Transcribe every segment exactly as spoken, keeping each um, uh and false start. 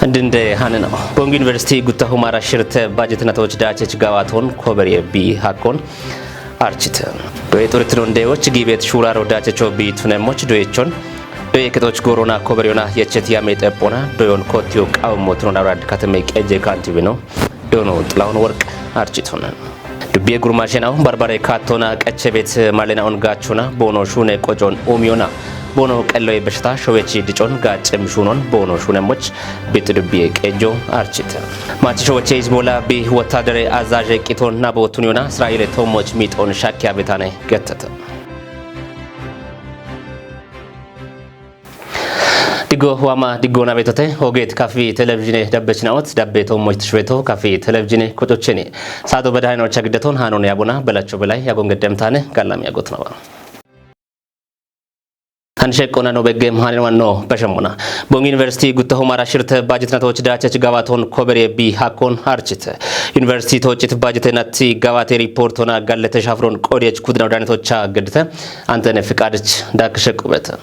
Indinde hanino. Bongi University gutta humara shirte budget natoch dachech gawaton koberiye bi hakkon archite. Doye xuritinon dewoch gibet shuraro dachecho bi tunemoch doyechon. Doye ketoch gorona koberiona yechet yame xephona doyon kotiyo qawmo tunon arad katame qeje kantibino. Dono Xilahun Worq architon. Dubbiye gurmashenaw barbare kattona qeche bet malena on gachona bono shune qocon umiyona. Bono qelloy beshta showechi dicon gaccem shunon bono shunemoch bit dubbiye qejo archite. Machi showeche Hizbola bi wotadere azaje qiton nabo tuniyona Israele tomoch miton shakya betane gettete. Diggo wama diggo nabetote hoget kafi televizhine dabbechinaot dabbe tomoch tishweto kafi televizhine kotochene. Sado bedahino chagdeton hanon yabona belacho belay yagon gedemtane gallam yagot nawa. Han sheqqona no beggem hanen wanno bashemmona. Bong University gutta humara shirte budget natoch dachech gawaton koberiye bi hakkon archite. University tochit budget natti gawate reportona gallete shafron qodiyech kudna danetocha gedete. Antene fiqadich dak sheqqubete.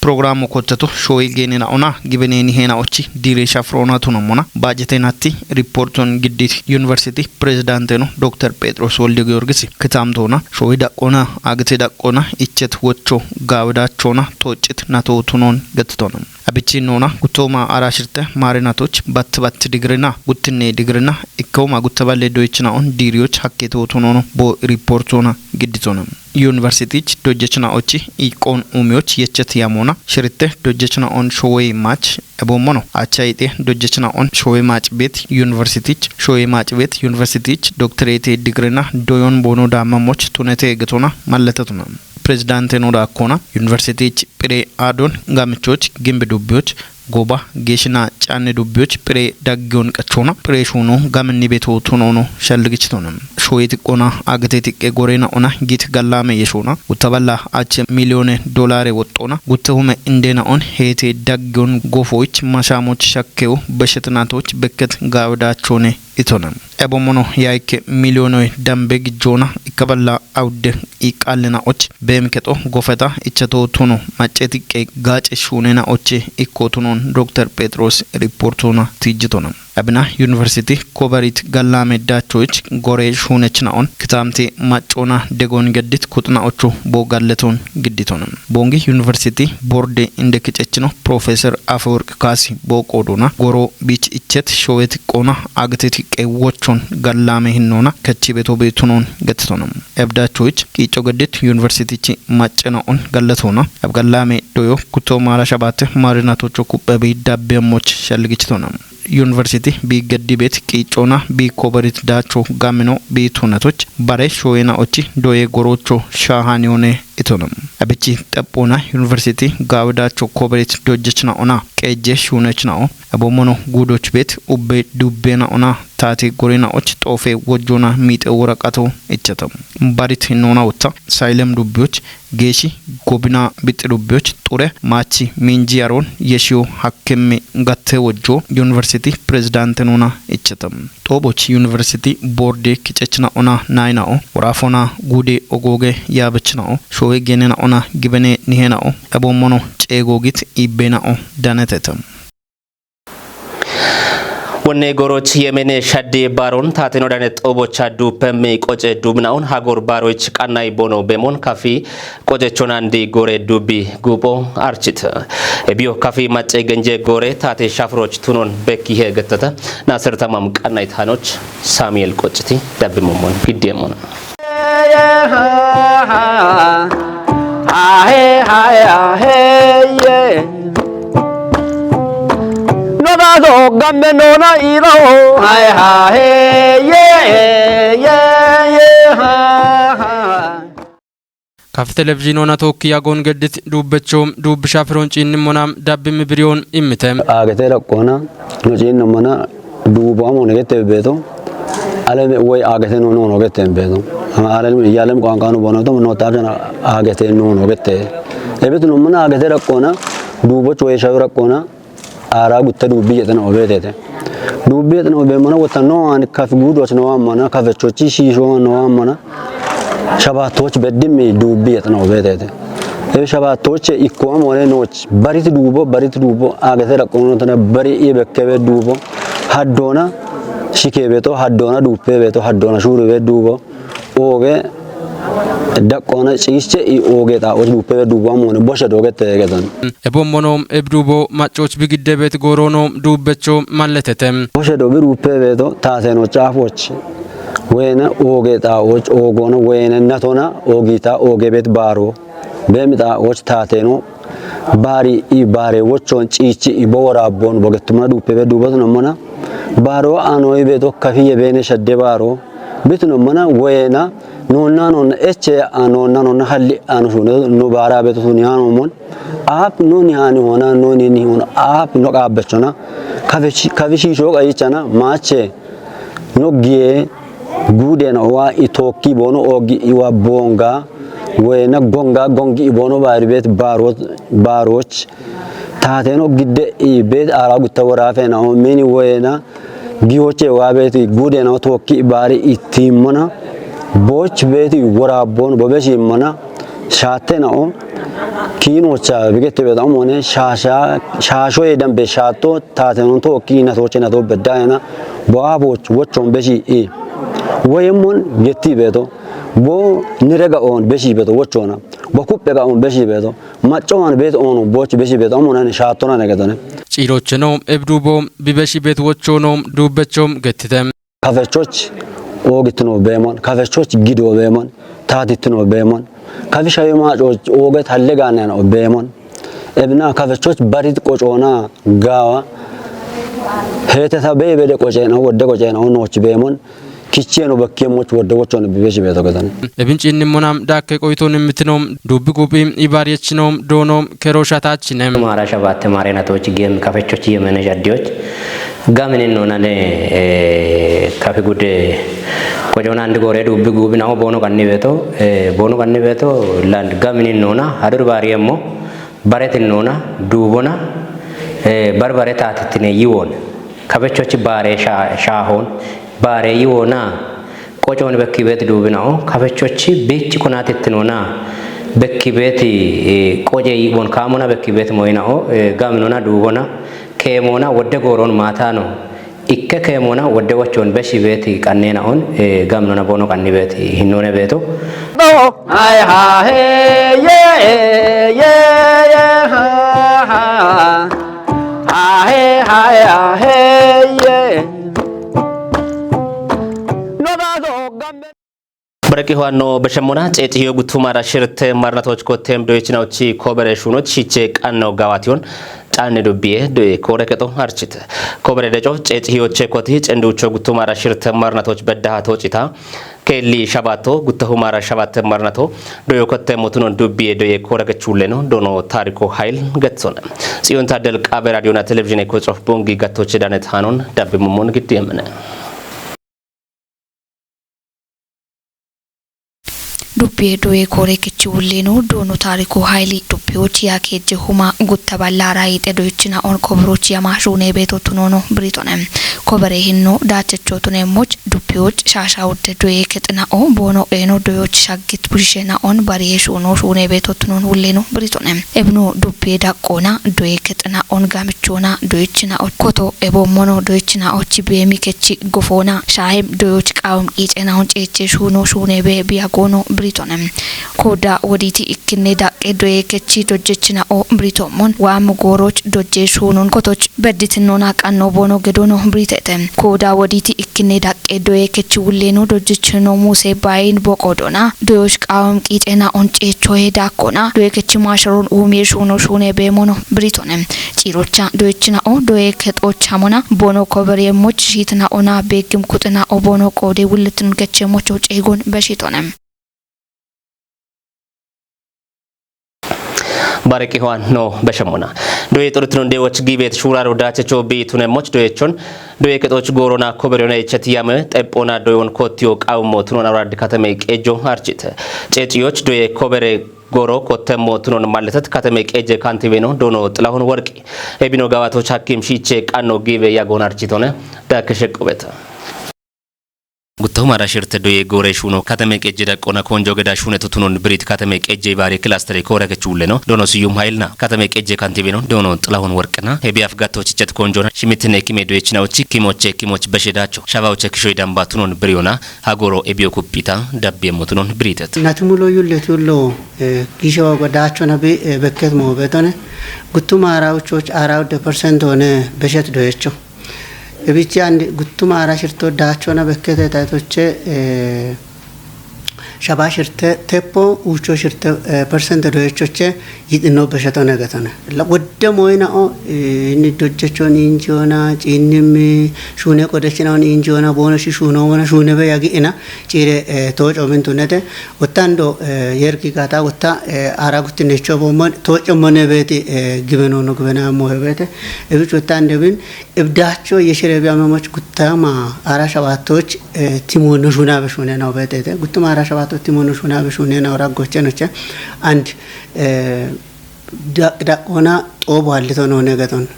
Programu kottato shoy genena ona gibeneni hena ochi dire shafrona tunamona budget natti reporton giddit University Presidenteno Doktor Petros Wolde Giyorgis kitamtona shoy daqona agte daqona ichet wocho gawdachona tochit nato tunon gettona. Abichi nona gutoma arashirte marinatoch bat bat digrina guttinne digrina ikkoma guttaballe doichina on diriyoch hakke to tunono bo reportona gidditona. University dojjechna ochi iqon umioch yechet yamona shirte dojjechna on showey match ebomono achaite dojjechna on showey match bet University showey match bet University doctorate digrina doyon bono damamoch tunete getona mallatatuna. Presidente no dakkona University phire adon gamichoch gimbe dubbiyoch goba geshina canne dubbiyoch phire daggiyon qachona phire shuno gaminni beto tunono shalgichitona. Shoyeti qona agate tiqqe gorena ona git gallame yeshona. Gutta balla ache miliyone dolare wottona. Gutta hume indena on hete daggiyon gofoich mashamoch shakkeo beshetnatoch bekket gawdachone itona. Ebomono yaikke miliyone dambe gijjona ikkaballa awde iqallena och bem kexo gofeta ichato tuno macceti qe gace shunena oche ikko tunon Doktor Petros reportona tijjitona. Abina University kobarit gallame dachoich gore shunechna on kitamti maccona degon geddit kutna ocho bo galleton gidditona. Bongi University borde inde kicechino Professor Afeworq Kasi bo qodona goro bich ichet showet qona agteti qe wochon gallame hinnona kachi beto betunon gettitona. Ebdachoich qico geddit University chi maccena on gallatona. Ab gallame doyo kuto mara shabate marinatocho kubbe bi dabbe moch shalgichitona. University bi gaddi bet qiicona bi kobarit dacho gamino bi tunatoch bare shoyena ochi doye gorocho shahaniyone itonam. Abichi xaphona University gawe dacho kobarit dojjechna ona qeje shunechna o abomono gudoch bet ubbe dubbena ona tate gorina och xofe wojjona mite woraqato ichatam. Barit hinona utta saylem dubbiyoch geeshi gobina bixi dubbiyoch xure maachi minji yaron yeshiyo hakkemme gatte wojjo University Presidente nuna ichatam. Xooboch University Board kicechna ona nayna'o worafona gude ogoge yabechna'o showe genena ona gibene nihena'o ebomono ceegogit ibena'o danetetam. Wonne goroch yemene shadde baron taten odane xobocha dupemme qoce dubnaun hagor baroch qannay bono bemon kafi qoce chonandi gore dubbi gupo archit. Ebio kafi macce genje gore tate shafroch tunon bekki he gettata Nasir Tamam qannay tanoch Samuel qociti dabbi momon giddemon. Ahe, ahe, ahe, ye. Nona do gambe nona iro. Ahe, ahe, ye, ye, ye, ha, ha. Kaf televizhiin ona tokki yagoon geddit duubbecho duubbi shafiroon ciinni monam dabbi mibiriyoon immite. Agete raqqoona no ciinni mona duubo amo ne gette beeto. Alem woy agete no no gette beeto. Alem yalem ቋንቋ ነው በእውነቱ ነው ታብዘን agete no no gette. Ebit no mona agete raqqoona duuboch woy shaw raqqoona ara gutta duubbi yetena obetete. Duubbi yetena obe mona wotano an kaf gudoch no amana kafechochi shisho no amana. Shabatoch beddimmi duubbi yetena obetete. Ebi shabaattoche ikkowa moone nooch. Barit duubo, barit duubo, agate raqqoonotona bari i bekkebe duubo. Haddoona shike beeto, haddoona duupe beeto, haddoona shuurube duubo. Ooge daqqoona ciische i ooge xaa'och duupe be duubo moone boshe dooge teegeton. Ebommono ebduubo maccooch bigidde beet gooroono duubbecho malletete. Boshe doobi duupe beeto taateeno caafoch. Weyne ooge xaa'och oogoona weyne natona oogita ooge beet baaro. Beemi xaa'och taateeno baari i baare wochoon ciichi i bo woraabboon bogettumana duupe be duubotunommona. Baaro aanooyi beeto kafiye beene shadde baaro. Bitunommona weyena noonna noonna eche a noonna noonna halli aano shuune no baara beeto suni aanoommon. Aap no nihaani hoona no ni ni hoona aap no qaabbechona. Kafishi-, kafishiishoo qayichana maache no giye guudeena owa i tookki boono oogi iwa boonga weyena gonga gongi i boono baari beet baaro-, baaroch. Taateeno gidde i beet aara gutta woraafeena o mini weyena giyoche waa beeti guudeena o tookki baari ittiimmona. Booch beeti woraabboon bobeshiimmona. Shaatteena o kiinoocha bigette beeta o moone shaasha-, shaashoye dambe shaatto taateeno tookki natooche natoo beddaayena. Bo aabooch wochoon beshii i. Woyemmon getti beeto. Bo nire ga'oon beshii beeto wochoona. Bo kupphe ga'oon beshii beeto. Maccowan beet oono booch beshii beet omonan shaattona negetone. Ciirocheno ebduubo bibeshi beet wochoono duubbecho gettite. Kafechoch oogitino beemon, kafechoch gido beemon, taatitino beemon. Kafi shawi maacoch ooget halle gaaneno beemon. Ebina kafechoch barit qocoona gaawa. Heeteta beebede qoceena, wodde qoceena, nooch beemon. Kichiyeno bakkiye moch wodde wochon bibeshi beeto getan. Ebin ciinnimmona daakke qoyitoon immitino duubbi guuphi ibaariyechino doono keroo shataachine. Maara shabatte maare natochi gem kafechochi yemene jaddiyoch. Gaminin nonane, eh, kafi gude qojoona andi gore duubbi guuphi nao boono ganni beeto, eh, boono ganni beeto land gaminin nona hadur baariyemmo. Baretin nona duubona, eh, barbare taatittine yiwoon. Kafechochi baare sha-, shaahoon, baare yiwoona, qocoon bekki beet duubinao. Kafechochi biichi konaatittinona, bekki beeti, eh, qoje yiwon kaamona bekki beet moyinao, eh, gaminona duubona, keemona wodde gooroon maataano. Ikke keemona wodde wochon beshi beeti qanneena on, eh, gaminona boono qanni beeti hinnoone beeto. Ay ha he ye ye ye ha ha. Ha he ha he ha he ye. No da do gambe. Baraqi hoanno beshemmona ceecihiyo gutumara shirte marnatoch kottem doychinaochi kobere shunoch shiche qanno gawation xanne dubbiye doye kore kexo harchite. Kobere deco ceecihiyoche koti cenducho gutumara shirte marnatoch beddaha tocita. Kelli shabato guttahumara shabatte marnato doyo kottem motunon dubbiye doye kore gechuleno dono tariko hayil getsone. Tsiyon Taddel Qabe Radiona Televizhine ko tsof bongi gattoche danet hanon dabbe mumon giddi emene. Dubbiye doye kore kechi wulleno doono taariku hayili dubbiyochi ya keje huma gutta ballara yite doychina on kobirochi yama shune beeto tunono biritone. Kobere hinno daachecho tunemmoch dubbiyoch shasha udde doye kexina o boono eeno doyoch shaggit bushishena on bariye shuno shune beeto tunon wulleno biritone. Ebno dubbiye daqqoona doye kexina on gamichona doychina o koto ebo mono doychina ochi beemi kechi gofoona shahem doyoch qaawum qiicena on ceeche shuno shune be biya goono biritone. Koda woditi ikkinne daqqe doye kechi dojjechina o biritommon waam gooroch dojje shunon kotoch bedditinona qanno boono gedono biritete. Koda woditi ikkinne daqqe doye kechi wulleno dojjechino Muse bayin boqodona doyoch qaawum qiicena on ceechoye dakkona doye kechi masharon umiye shuno shune be mono biritone. Cirocha doychina o doye kexocha mona boono kobere moch shitina ona begim kuxina o boono qoode wulletin keche mocho ceegon beshitone. Baraqi hoan no beshemmona. Doye xoritinon dewoch giibet shuraro daachecho biitune moch doyechon doye kexoch goorona koberiyona echet yame xephona doyon kottiyo qawummo tunon awrad katame qejo harchite. Ceeciyoch doye kobere gooro kottemmo tunon malletet katame qeje kantibeno doono Xilahun Worqi. Ebino gawatoch hakkim shiche qanno giibe yagoon harchitone. Dakke sheqqubeta. Guttahu mara shirte doye gore shuno katame qejje daqqona konjo geda shune tutunon birit katame qejje ibare kilastere kora kechulle no dono siyum hailna katame qejje kantibeno dono xilahun worqna hebi afgatto chichet konjona shimitin ekime doyechina uchi kimoche kimoch beshedacho shava uche kishoy damba tunon biriona hagoro ebio kupita dabbe motunon biritet. Natumulo yulle tullo eh, gisho godacho nabi eh, bekket mo betone guttuma ara uchoch ara de percent one beshet doyecho. Ebichi andi guttuma ara shirto dachona bekkete tatoche eh, shaba shirte teppo ucho shirte eh, percent doyechoche yidino beshetone getone. La wodde moyna o eh, ni dojjechon injona cinnimmi shune qodechina on injona bono shi shuno wona shune be yagi ina cire eh, toco mintunete wottando eh, yergi gata wotta eh, ara guttinecho bomon toco mone beti eh, gibeno no gibena mo bete. Ebichi wottande bin Ebdacho yeshire biyamemoch guttama ara shabaatoch eh, timono shuna be shune na obetete guttuma ara shabaatoch timono shuna be shune na ora gochenoche and eh, da da ona tobo hallito no ne gaton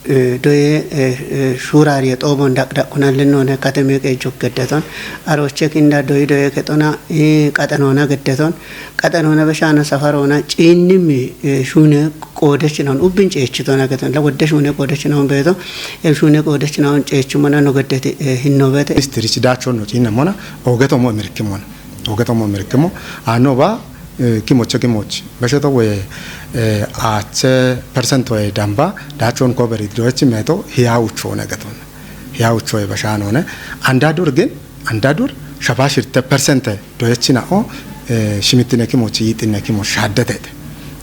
eh, doye eh, eh, shurari tobon da da ona le no ne kateme ke jok gedaton aroche kinda doyi doye ketona eh, katanona gedaton Qaxanoona beshaana safaroona ciinnimmi eh, shuune qoodachinoon ubbin ceechitoona geton la wadda shuune qoodachinoon beeto eh, shuune qoodachinoon ceechumana no gaddete eh, hinno beete. Ministerichi daachonno ciinnamona oogetomo emirkimona oogetomo emirkimo aanno ba eh, kimoche kimoch besheto we eh, aache persento e damba daachon koberi doechi meeto hiyaa uchoone geton hiyaa uchoe bashaanoone andadur gin andadur shaba shirte persente doyechina'o eh, shimittine kimochi yiixinne kimo shaaddeteete.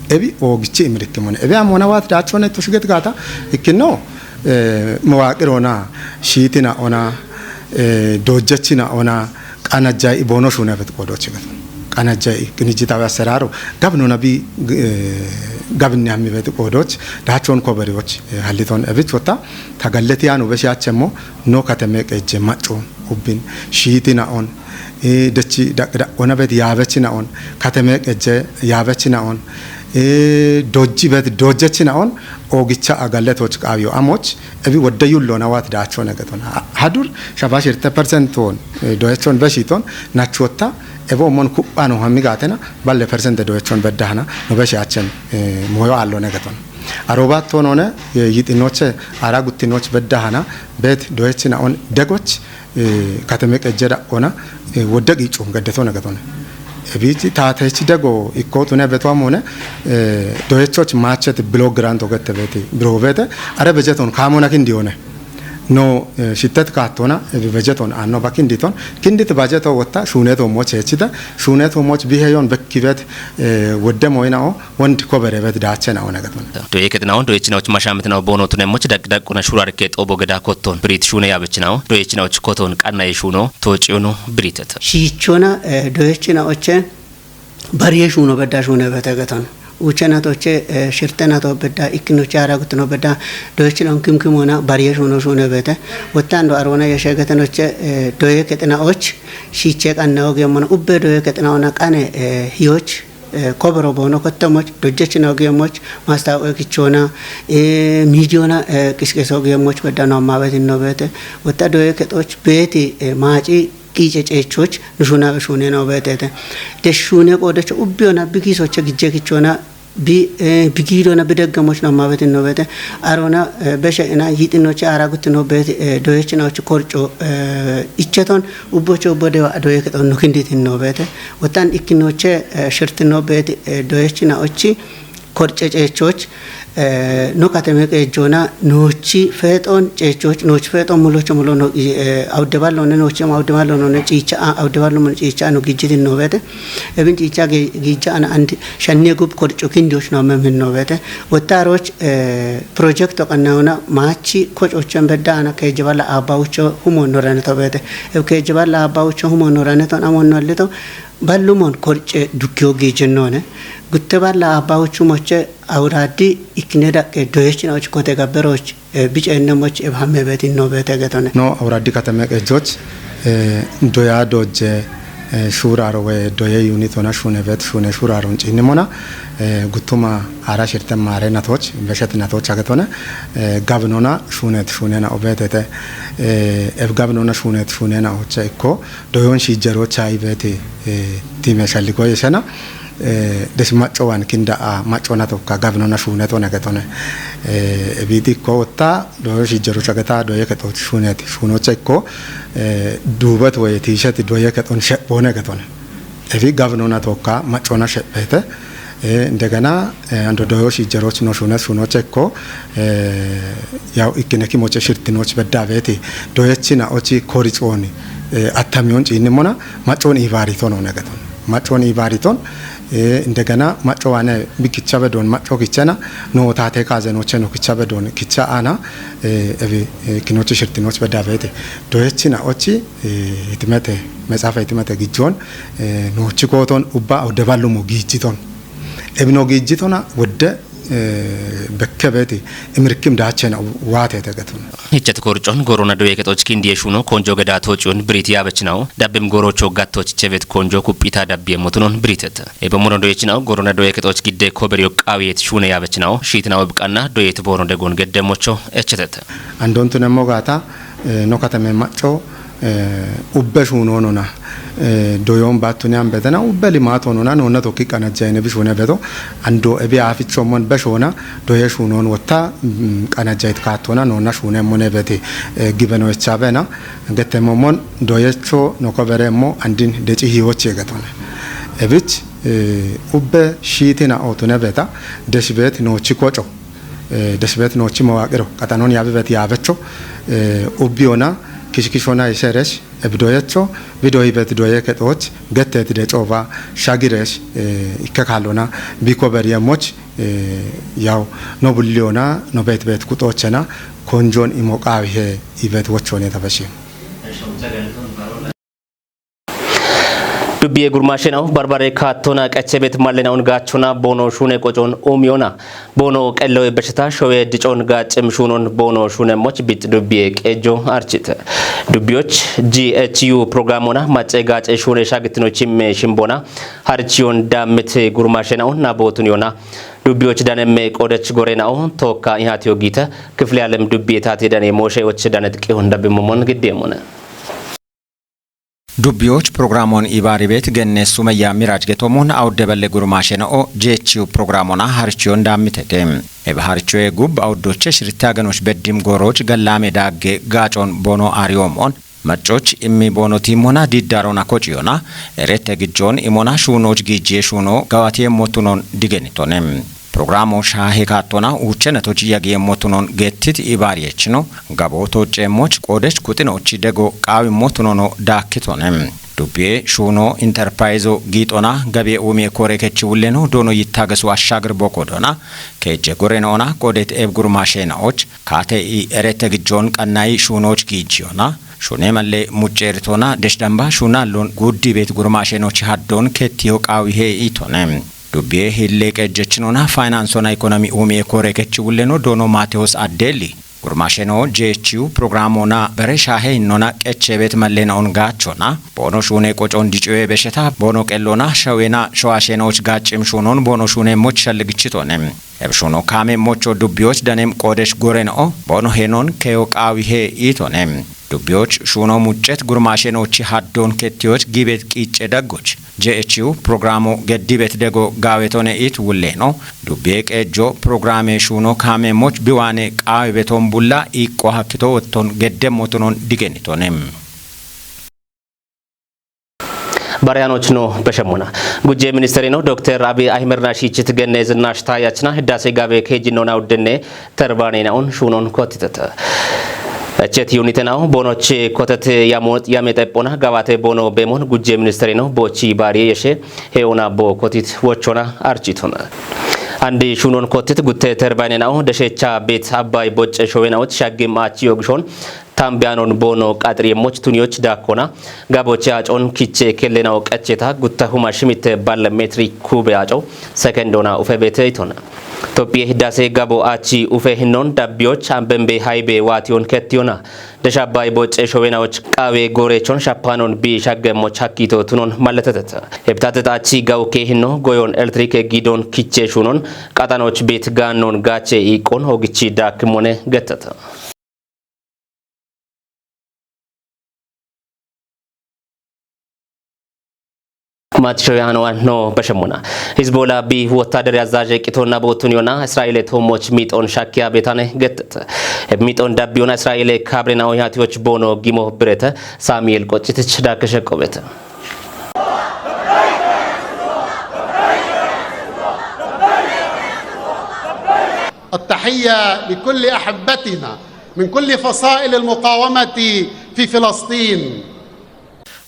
Ebi oogichi imirikkimone. Ebi amoona waati daachone tushigeti gaata ikkino eh, mawaaqiroona shiitina'ona eh, doojjechina'ona qanajjay iboono shuunefet qoodochi gato. Qanajjay qinijjitawe asseraaro gabinona bi eh, gabinni hammi beti qoodoch daachon koberiwoch eh, halliton ebich wotta Tagallet yaanu beshi achemmo no kateme qejje maccoon ubbin shiitina'on eh, dechi daqdaqona bet yaabechina'on kateme qejje yaabechina'on eh, dojji bet dojjechina'on oogicha agalletoch qaawiyo amoch ebi wodde yullona waati daachone geton hadur shaba shirte persenton eh, doyechon beshiton nachuotta ebo mon kubbano hammi gaatena balle persente doyechon beddahana no beshi achen eh, moyo aallone geton Arobaattoon ሆነ yixinnooche aara guttinooch bedda hana beet doyechina'on degoch kateme qejje da'ona wodde qiiccuun geddeto negetone. Ebiichi taateechi dego ikkootune betuam hone doyechoch maachet bilo giraanto gette beeti biroobeete are bejeton kaamona kindiyoone. No shittet kaattona ebi bejeton aanno ba kinditon kindit bajeto wotta shuuneetoommooch heechite shuuneetoommooch biheyon bekkibet wodde moyina'o Wond koberebet daachena onegatun. Doye ketnaon doyechinaoch mashamitnao bono tunemoch dak dak una shurar ke tobo geda kotton brit shune yabechinao doyechinaoch koton qanna yeshuno tochiyono britet. Shiichona doyechinaoche bariye shuno bedda shune bete gaton. Uchena toche shirtena to bedda ikinoche aragutno bedda doyechinaon kimkimona bariye shuno shune bete. Wottando arona yeshe gatanoche doye ketnaoch shiiche qanna ogemona ubbe doye ketnaona qane hiyoch Koboro boono kottomoch dojjechina ogiyemoch maastaawo'e kichoona miidiyoona qisiqeso ogiyemoch beddano ammaabetinno beete wotta doye kexoch beeti maaci qiice ceechoch nushunaabe shuuneenawo beeteete. Deshshuune qoodecho ubbiyona bigiisoche gijje kichoona bi bigiidona bideggemoch no ammaabetinno beete aroona beshe'ina yiixinoche aara guttino beeti doyechinaoch korco icheton ubbocho ubbo dewa doye kexonno kinditinno beete Wotan ikkinoche shirtino beeti doyechina ochi korce ceechoch no kateme qeejjoona noochi feexoon ceechoch noochi feexoon mulocho mulo no awuddeballone noochi awuddeballonone ciicha awuddeballomon ciicha no gijjitino beete ebin ciicha giijja ana andi shanniye gub korco kindiyoch no amem hinno beete wottaaroch Pirojekto qannauna maachi kocochen bedda ana keejjeballa aabbawucho humonnoraneto beete. Eb keejjeballa aabbawucho humonnoraneton amonnollito ballumon korce dukkiyo giijinnoone. Gutte balla aabbawuchu moche awuraaddi ikkine daqqe doyechinaoch kote gabberoch biceennemoch eb hamme beetinno beete getone. No awuraaddi katame qejjoch doya doojje Shuuraro we doye yunitona shuune bet shuune shuuraron ciinnimona guttuma ara shirte maare natoch beshet natoch agetone gabnona shuunet shuunena obetete eb gabnona shuunet shuunena ocha ikko doyon shiijjerocha ibeti time shalligo yeshena des maccowan kinda a maccona tokka gabnona shuuneto negetone ebidi ikko otta doyo shiijjerocha geta doye kexoch shuunet shuunocha ikko duubet woye tiisheti doye kexon shephone getone ebi gabnona tokka maccona shephete እንደገና አንዶ doyo shiijjeroch no shuunet shuunocha ikko yaw ikkine kimoche shirtinoch bedda beeti doyechina ochi koricooni attamiyon ciinnimona maccoon iibaarito no negeton maccoon iibaariton እንደገና maccowane bikicha bedon macco kichena no tate kaazenoche no kicha bedon kicha ana ebi kinochi shirtinoch bedda beeti doyechina ochi hitimete mexaafa hitimete gijjon noochi kooton ubba odde ballumo giijjiton ebino giijjitona wodde bekke beeti imirkim daachena waatete geton Hichet korcon gorona doye kexoch kindiye shuno konjo geda tociyon birit yabechinaw dabbim gorocho gattoch chevet konjo kuppita dabbiye motunon biritet. Ebe mono doyechinaw gorona doye kexoch gidde koberiyo qawiyet shune yabechinaw shiitinaw ibqanna doyet bono degon gedde mocho echetet. Andontu nemmo gaata no katame macco ubbe shuunonona doyon baattuni ambetena ubbe limaatonona noonna tokki qanajjayine bishuune beto ando ebi aafichommon beshoona doye shuunon wotta qanajjayit kaattona noonna shuunemmone beti gibeno echabena gettemommon doyecho nokobereemmo andin deci hiyochi egetone ebich ubbe shiitina ootune beta deshibet noochi koco deshibet noochi mawaqiro qaxanon yabibet yaabecho ubbiyona kishikishona iseresh ebidoyecho bidoyibet doye kexooch gettet decoova shagiresh ikke kaallona bikober yemmoch yaw no bulliyona no beet beet kuxoochena konjon imo qaawihe ibet wochone tabeshi. Dubbiye gurmashenaw barbare kaattona qeche bet mallenaun gaachona boono shuune qocon uumiyona boono qellowe besheta showe dicon gaacem shuunon boono shuunemmoch bit dubbiye qeejjo archit. Dubbiyoch G H U programmona macce gaace shuune shagitinochimme shimbona harchiyon daammit gurmashenaw nabotuniyona dubbiyoch danemme qodech gorena'o tookka ihatiyo giita kifile alem dubbiye taate dane mooshe och danet qihon dabbimomon giddemona. Dubbiyoch programmon ibaari beet genne sumeya miraj getomon awudde belle gurmashena'o jeechiyu programmona harchiyon daammitete. Ebe harchoye gub awuddoche shirte aganoch beddim gooroch gallame daagge gaacon boono aariyoomon maccoch immi boono tiimmona diddarona kociyona erette gijjon imona shuunoch giijjiye shuuno gawatiye motunon digenitone. Programmo shaahe kaattona uuchenetoch yagiye motunon geettit ibaariyechino gabo tocceemmoch qoodech kuxinochi dego qaawi motunono daakkitone. Dubbiye shuuno interpirayizo giixona gabiye uumiye koore kechi wulleno doono yittagesu ashshagir bokodona keejje gorenoona qoodet eb gurmashenaoch kaate i erette gijjon qannayi shuunoch giijjiyona shuune malle mucceeritona desh damba shuunallon guuddi beet gurmashenochi haddon kettiyo qaawihe iitone. Dubbiye hille qejjechinona faynansona ikonomi uumiye koore kechi wulleno doono Maatewos Addeelli gurmasheno jeechiyu programmona bere shaahe innona qeche beet mallenaon gaachona boono shuune qocon dicoye besheta boono qellona shawena showashenoch gaaccim shuunon boono shuunemmoch shalligichitone. Eb shuuno kaamemmocho dubbiyoch danem qoodesh gorena'o boono henon keyo qaawihe iitone. Dubbiyoch shuuno muccet gurmashenochi haddon kettiyoch giibet qiicce daggoch J H U programmo geddibet dego gaawetone iit wulleno dubbiye qeejjo programme shuuno kaamemmoch biwaane qaawe beton bulla iiqqo hakkito wotton geddemmotunon digenitone. Bareyanoch no beshemmona. Gujje ministeri no Dokter Abiy Ahmed na shiichit genne zinnash taayachna Hiddaase gaabe keejinno na uddenne terbaane naun shuunon kottitete. Echet yunite nau boonoch kotet yamot yame xephona gabate boono beemon gujje ministeri no boochi baariye yeshe heona boo kotit wochona architona. Andi shuunon kotit gutte terbaane nau deshecha beet Abbay bocce showe naut shaggim aachi yogishon Tambiyaanon boono qaxiriyemmoch tuniyoch daakkona gaboche acon kiche kellena'o qacheta gutta huma shimitte balle metri kube aco sekendona ufe bete itona. Tophphiye Hiddaase gabo achi ufe hinnon dabbiyoch ambembe haybe waatiyon kettiyona. Desha bay bocce showenawoch qaawe gooreechon shappanon bi shaggemmoch hakkito tunon malleteteta. Heptatet achi gawukke hinno goyon elektrike giidon kichche shunon qaxanoch biit gaannon gaache iiqon hogichi daakkimone getteta. Matisho yaano no bashemuna. Hizbola bi wottadere azaje qitonna bottun yona Israele toommoch miixon shakkiya betane gettete. Miixon dabbiyona Israele kabrena oyatiyoch boono gimo birete Samuel Qoccitich daakeshe qobete. التحية لكل أحبتنا من كل فصائل المقاومة في فلسطين.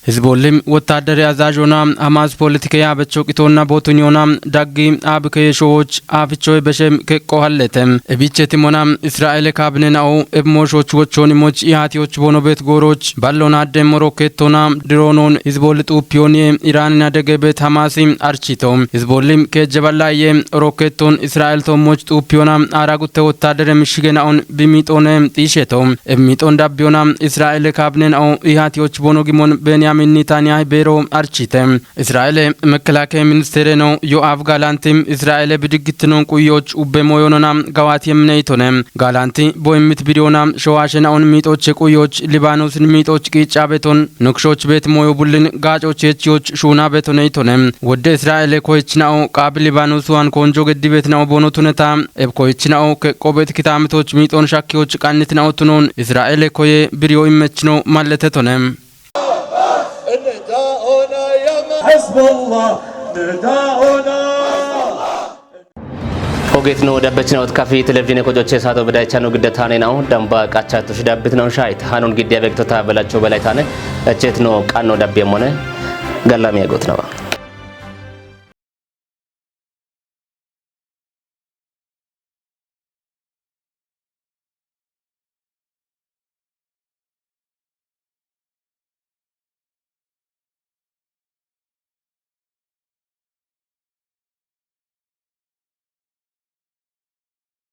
Hizbollim wottadere azajona Hamas politike yaabecho qitonna bootun yona daggi aabikeye showoch aafichoy beshem keqqo hallete. Ebiche timona Israele kabine na'o ebmoshoch wochon imoch ihatiyoch bono bet gooroch ballon adde moro kettona dironon Hizbol xuupiyoni Iran na dege bet Hamas archito. Hizbollim keje ballaye roketton Israel toommoch xuupiyona aaragutte wottadere mishige na'on bimiixone xiisheto. Ebmiixon dabbiyona Israele kabine na'o ihatiyoch bono gimon Benyamin Netanyahu beero archite. Israele mekelake ministere no Yoav Galanti Israele bidigittinon quyoch ubbe moyonona gawati emneitone. Galanti bo immit bidiyona showashe na'on miixoche quyoch Libanosin miixoch qiicabeton nukshoch bet moyo bullin gaacoche echiyoch shuuna betoneytone. Wodde Israele koyech na'o qaab Libanos wan konjo geddibet na'o bono tuneta. Eb koyech na'o keqqobet kitamitoch miixon shakkiyoch qannit na'o tunon Israele koye bidiyo immechno malletetone. حزب الله نداؤنا. Ogeet no dabbechinawot kafi televizhiine kocoche saato bedaychano giddetane na'o damba qachatoch dabbit na'o shayit hanon giddiya bektota belacho belaytane. Echet no qanno dabbiyemone gallami yagot nawa.